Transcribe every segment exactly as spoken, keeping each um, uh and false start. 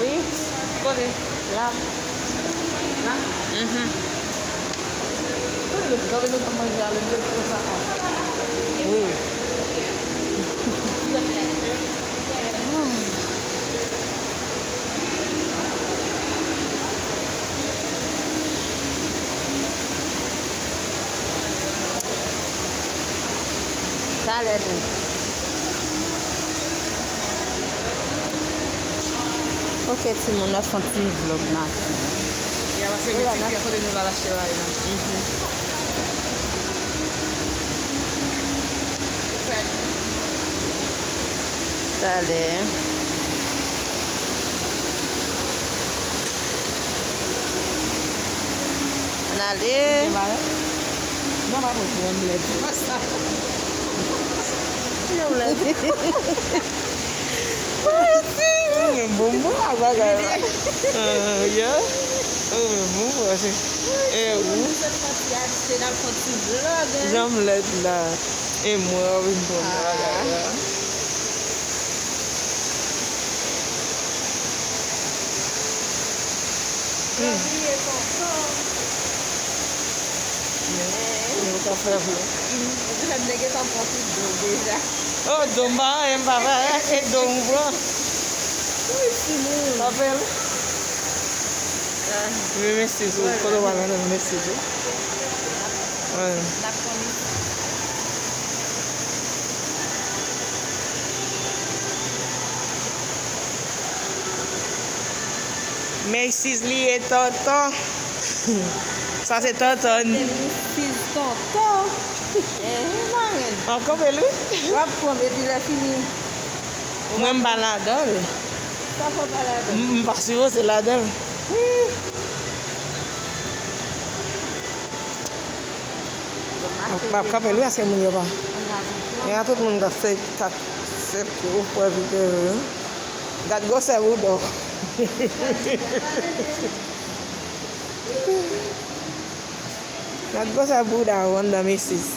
Wi. Kote? La. La? Mhm. Wi. Talè tou. Ok, timoun, n ap fè yon ti vlog maten. Ya, paske gen ti kè kote nou pral achte bagay la. Mhm. Talè. Ann ale. Gen bagay? Non, pa pran pou yon blèd. Yon blèd. Mwen bon, bon, a bagay la. Ah, ya. Mwen bon, bon, se. E ou? Sot fè ti achte, n ap fè ti vlog, hein. Jan m lèd la. E mwen, w ap vin pran bagay la. Jan bliye tonton. Men ou ka fè vre. Jan nèg yo t ap pran pou do deja. Oh, do m pa anyen, m pa fè anyen, se do m pran. Wi, timoun. Pa fè l. Ah. Men mesi tou, kote w pral nan mesi tou. N ap konn isi. Macy's li ye, tonton. Sa se tonton. Macy's tonton. Eh, marenn. An kanpe l, wi. W ap pran, epi lè fini. Mwen, m pa ladan l. Sa fè w pa ladan l? M, m pa sipoze ladan l. Wi. M ap, m ap kanpe l, wi, paske moun yo pa. Gen tout moun k ap fè, k ap fè gwo fè videyo yo. Gad gwosè bouda w. Gad gwosè bouda w anndan Macy's.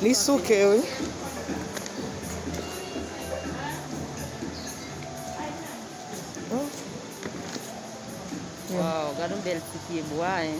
Li souke, wi. Waw, gad yon bèl ti pye bwa, hein.